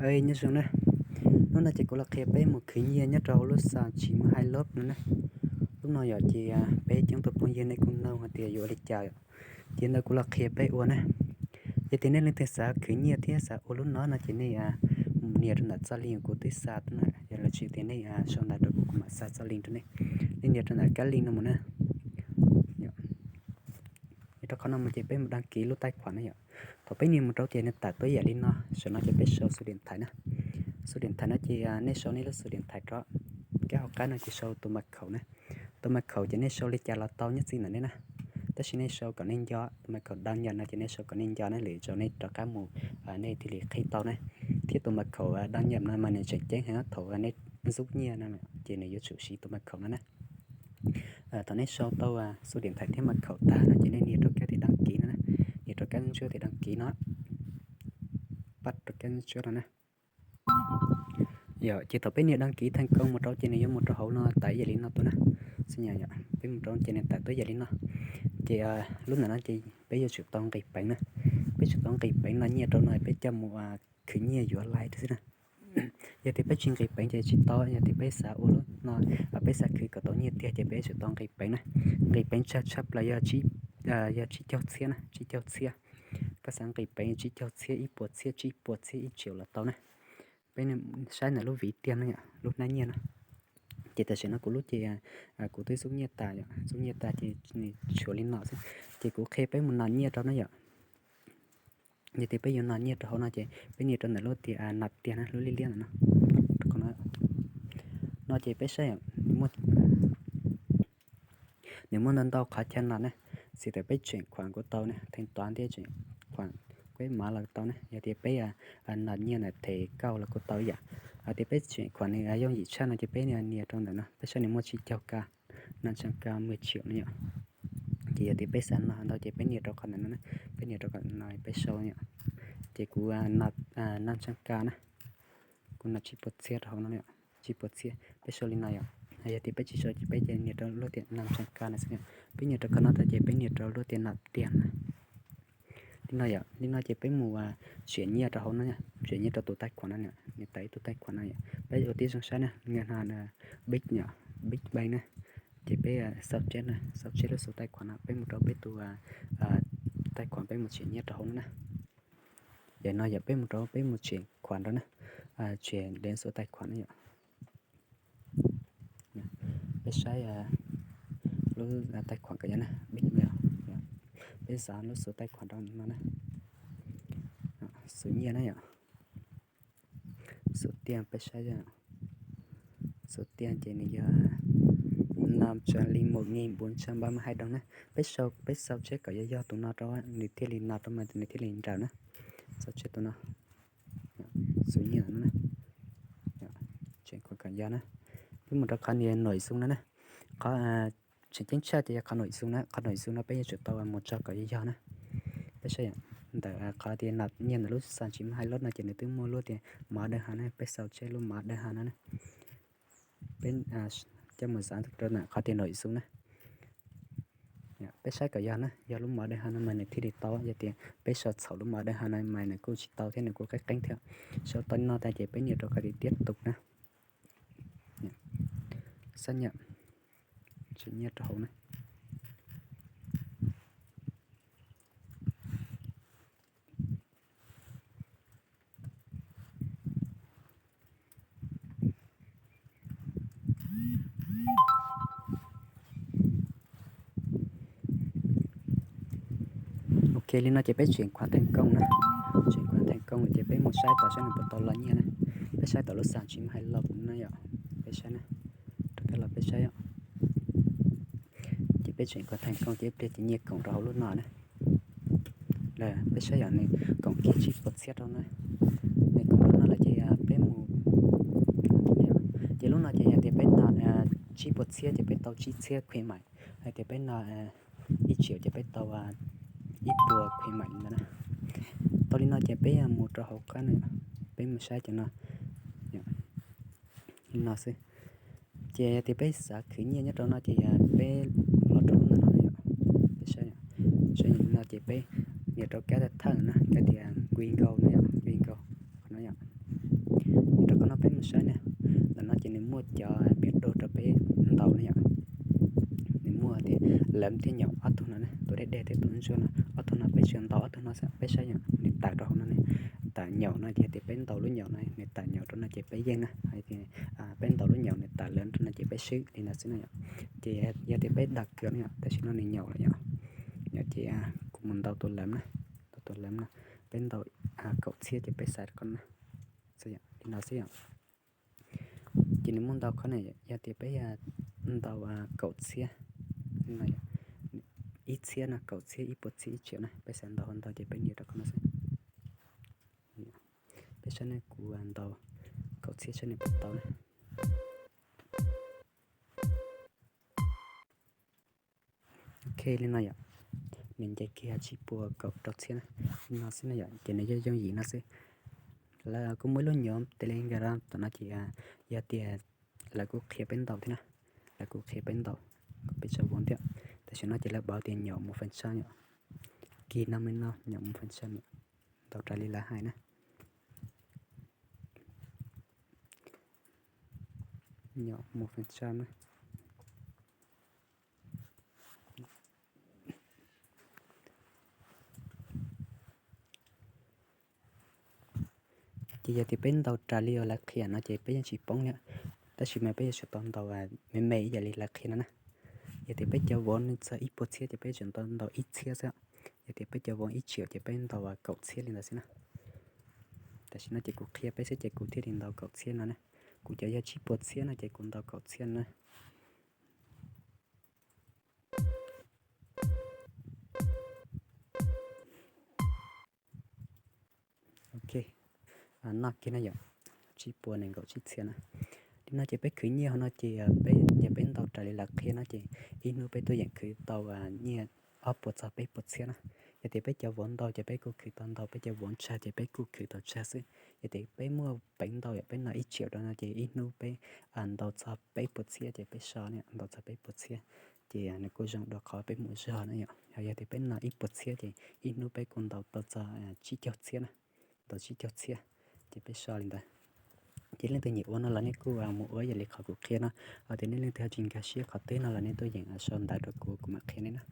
Ua nyob zoo na, hnub no ces kuv los qhia peb mus khwv nyiaj nyob rau hauv lub xas tsis muaj hais lov no na. Lub no yog ces peb coob tus phooj ywg nej kuj nug hais tias yuav ua li cas yom, ces ntawd kuv los qhia peb ua na. Yog tias nej leej twg xav khwv nyiaj thiab xav ua lub no no ces nej mus nias rau ntawm txoj link uas kuv twb xa tuaj na, yog los tsis tias nej sau ntawv rau kuv kuv mam xa txoj link rau nej. Nej nias rau ntawm kab link no mus na. Nias rau qhov no mus ces peb mus đăng ký lub tài khoản na yom. Thaum peb nias mus rau ces nws tawm tuaj yam li no, saum no ces peb sau số điện thoại na. Số điện thoại no ces nej sau nej lub số điện thoại rau, kab hauv qab no ces sau tus mật khẩu na. Tus mật khẩu ces nej sau li cas los tau nyob txij ntawm nej na. Tab sis nej sau kom nej nco, tus mật khẩu đăng nhập no ces nej sau kom nej nco na, lwm zaus nej rov qab mus nej thiaj li qhib tau na. Thiab tus mật khẩu đăng nhập no mas nws tseem ceeb heev thaum nej rub nyiaj no ces nws yuav tsum siv tus mật khẩu no na. Thaum nej sau tau số điện thoại thiab mật khẩu tag no ces nej nias rau kab tias đăng ký no na, nias rau kab ntsuab tias đăng ký no, pab rau kab ntsuab no na. Yog ces thaum peb nias đăng ký thành công mus rau ces nws yuav mus rau hauv no tawm yam li no tuaj na. Peb mus rau ces nws tawm tuaj yam li no. Ces lub ntawm no ces peb yuav tsum tau nqis peev na. Peb tsum tau nqis peev no nyiaj rau no peb coj mus khwv nyiaj yuav laiv xwb na. Yog tias peb tsis nqis peev ces tsis tau, yog tias peb xav ua lub no, peb xav khwv kom tau nyiaj tiag ces peb yuav tsum tau nqis peev na. Nqis peev tsawg tshaj plaws yog tsib caug txhiab na, tsib caug txhiab. Koj xav nqis peev tsib caug txhiab, ib puas txhiab, tsib puas txhiab, ib triệu los tau na. Peb saib ntawm lub vis tiag no yom, lub hnab nyiaj no. Ces tam sim no kuv lub ces kuv twb xub nyiaj tas yom, xub nyiaj tas ces nws tshuav li no xwb. Ces kuv qhia peb mus nạp nyiaj rau na yom. Yog tias peb yuav nạp nyiaj rau hauv no ces peb nias rau ntawm lub tias nạp tiền na, lub liab liab ntawm no. No ces peb saib, nws muaj ntau ntau qhov chaw nạp na. Xws tias peb chuyển khoản kuj tau na, thanh toán thiab chuyển khoản quét mã los tau na. Yog tias peb nạp nyiaj ntawm thẻ cào los kuj tau ib yam. Hos tias peb chuyển khoản nws yooj yim tshaj no ces peb nias rau ntawm no, peb saib nws muaj tsib caug k, năm trăm k, mười triệu no yom. Ces yog tias peb xav nạp ntau ces peb nias rau qhov ntawm no, peb nias rau qhov no peb sau yom. Ces kuv nạp năm trăm k na, kuv nạp tsib puas txhiab rau hauv no, tsib puas txhiab peb sau li no yom. Yog tias peb tsis sau ces peb ces nias rau lub tias năm trăm k no xwb. Peb nias rau qhov no tag ces peb nias rau lub tias nạp tiền na. Li no yom, li no ces peb mus chuyển nyiaj rau hauv no, chuyển nyiaj rau tus tài khoản no, nws tawm ib tug tài khoản no yom. Peb ua tib zoo saib na, ngân hàng Big yom, Big Bank na. Ces peb sao chép na, sao chép lub số tài khoản no, peb mus rau peb tus tài khoản peb mus chuyển nyiaj rau hauv no na. Yam no yog peb mus rau peb mus chuyển khoản rau na, chuyển đến số tài khoản no yom. Peb saib lub tài khoản kom yog na, Big Mail. Peb xav lub số tài khoản rau no na. Số nyiaj na yom. Số tiền peb saib, số tiền ces nws yog năm trăm linh một nghìn bốn trăm ba mươi hai đồng na. Peb sau, peb sao chép kom yog yog tus no rau nws thiaj li nạp rau mas nws thiaj li nrawm na. Sao chép tus no, số nyiaj no, chuyển khoản kom yog na. Peb mus rau qhov nias nội dung no na. Qhov tseem ceeb tshaj ces yog qhov nội dung na, qhov nội dung no peb yuav tsum tau mus tso kom yog yog na. Peb saib ntawm qhov tias nạp nyiaj ntawm lub xam tsim hai lốt no ces nws twb muaj lub tias mã đơn hàng na, peb sao chép lub mã đơn hàng no na. Peb coj mus xav rau ntawm qhov tias nội dung na. Peb saib kom yog na, yog lub mã đơn hàng no mas nws thiaj li tau, yog tias peb sau txhaum lub mã đơn hàng no mas nws kuj tsis tau thiab nws kuj qeeb qeeb thiab. Sau tau li no tag ces peb nias rau qhov tias tiếp tục na. Xác nhận, chuyển nyiaj rau hauv na. Ok, li no ces peb chuyển khoản thành công na. Chuyển khoản thành công ces peb mus saib tom saib nws puas tau los nyiaj na. Peb saib tom lub xam tsim hai lốt no yom. Peb saib na, rov qab los peb saib. Ces peb chuyển khoản thành công ces ib pliag ces nyiaj koom rau hauv lub no na. Peb saib yom, nws koom kiag tsib puas txhiab rau na. Nws koom rau no lawm ces peb mus, ces lub no ces yog tias peb nạp tsib puas txhiab ces peb tau tsib txhiab khuyến mại, hos tias peb nạp ib triệu ces peb tau ib puas khuyến mại li ntawd na. Tau li no ces peb mus rau hauv qab no, peb mus saib cov no, li no xwb. Ces yog tias peb xav khwv nyiaj nyob rau no ces peb los rau lub ntawm no, peb saib, saib li no ces peb nias rau kab thawj na, kab tias Wi Nkau no yom, Wi Nkau no yom. muaj cov piam dog rau peb ntaus ne yom. Nws muaj tias lawv thiab nyaum ob tug no ne, tus deb deb thiab tus ntsuab no, ob tug no peb tsis ntaus ob tug no xwb, peb saib yom, nws tawm rau hauv no ne, tawm nyaum no ces yog tias peb ntaus lub nyaum no, nws tawm nyaum rau no ces peb yeej na, peb ntaus lub nyaum nws tawm lawv rau no ces peb swb li ntawd xwb na yom. Ces yog tias peb dag kiag no yom, tam sim no nws nyaum lawm yom. Yom ces kuv mus ntaus tus lawv na, ntaus tus lawv no, peb ntaus kaum txhiab ces peb xav rau qhov no, li no xwb yom. Ces nws muaj ntau qhov na, yog tias peb ntaus kaum txhiab, ib txhiab no, kaum txhiab, ib puas txhiab, ib txhiab na, peb xav ntaus hauv ntau ces peb nias rau qhov no xwb. Peb saib ne, kuv ntaus kaum txhiab saib nws puas tau na. Ok li no yom, nws nce kiag tsib puas kaum rau txhiab na, li no xwb na yom, ces nws yooj yooj yim no xwb. Lawv kuj muaj ib lub nyuam Telegram tom no ces yog tias lawv kuj qhia peb ntaus thiab na, lawv kuj qhia peb ntaus, peb tso vauv thiab. Tam sim no ces lawv pauv tias nyaum mus feem tsam yom, kis no me no nyaum mus feem tsam yom, ntaus raws li lawv hais na. Nyaum mus feem tsam na. Ces yog tias peb ntaus raws li uas lawv qhia no ces peb yeej tsis poob li, tab sis mas peb yuav tsum tau ntaus me me ib yam li lawv qhia no na. Yog tias peb cov vauv nws txog ib puas txhiab ces peb tsum tau ntaus ib txhiab xwb. Yog tias peb cov vauv ib triệu ces peb ntaus kaum txhiab li ntawd xwb na. Tam sim no ces kuv qhia peb xwb ces kuv thiaj li ntaus kaum txhiab no na. Kuv cov yog tsib puas txhiab no ces kuv ntaus kaum txhiab na. Ok, noj kiag na yom, tsib puas nees nkaum tsib txhiab na. Li no ces peb khwv nyiaj hauv no ces peb, yog peb ntaus raws li lawv qhia no ces ib hnub peb tuaj yeem khwv tau nyiaj ob puas txog peb puas txhiab na. Yog tias peb cov vauv ntau ces peb kuj khwv tau ntau, peb cov vauv tsawg ces peb kuj khwv tau tsawg xwb. Yog tias peb muaj peev ntau yom, peb ntaus ib triệu rau no ces ib hnub peb ntaus txog peb puas txhiab ces peb so na, ntaus txog peb puas txhiab ces nws kuj zoo dua qhov peb mus zog na yom. Yog tias peb ntaus ib puas txhiab ces ib hnub peb kuj ntaus tau txog tsib caug txhiab na, ntaus tsib caug txhiab ces peb so li ntawd. Ces leej twg nyiam ua no los nej kuj mus ua ib yam li qhov kuv qhia no, ho tias nej leej twg ho tsis nkag siab qhov twg no los nej tuaj yeem sau ntawv rau kuv, kuv mam qhia nej na.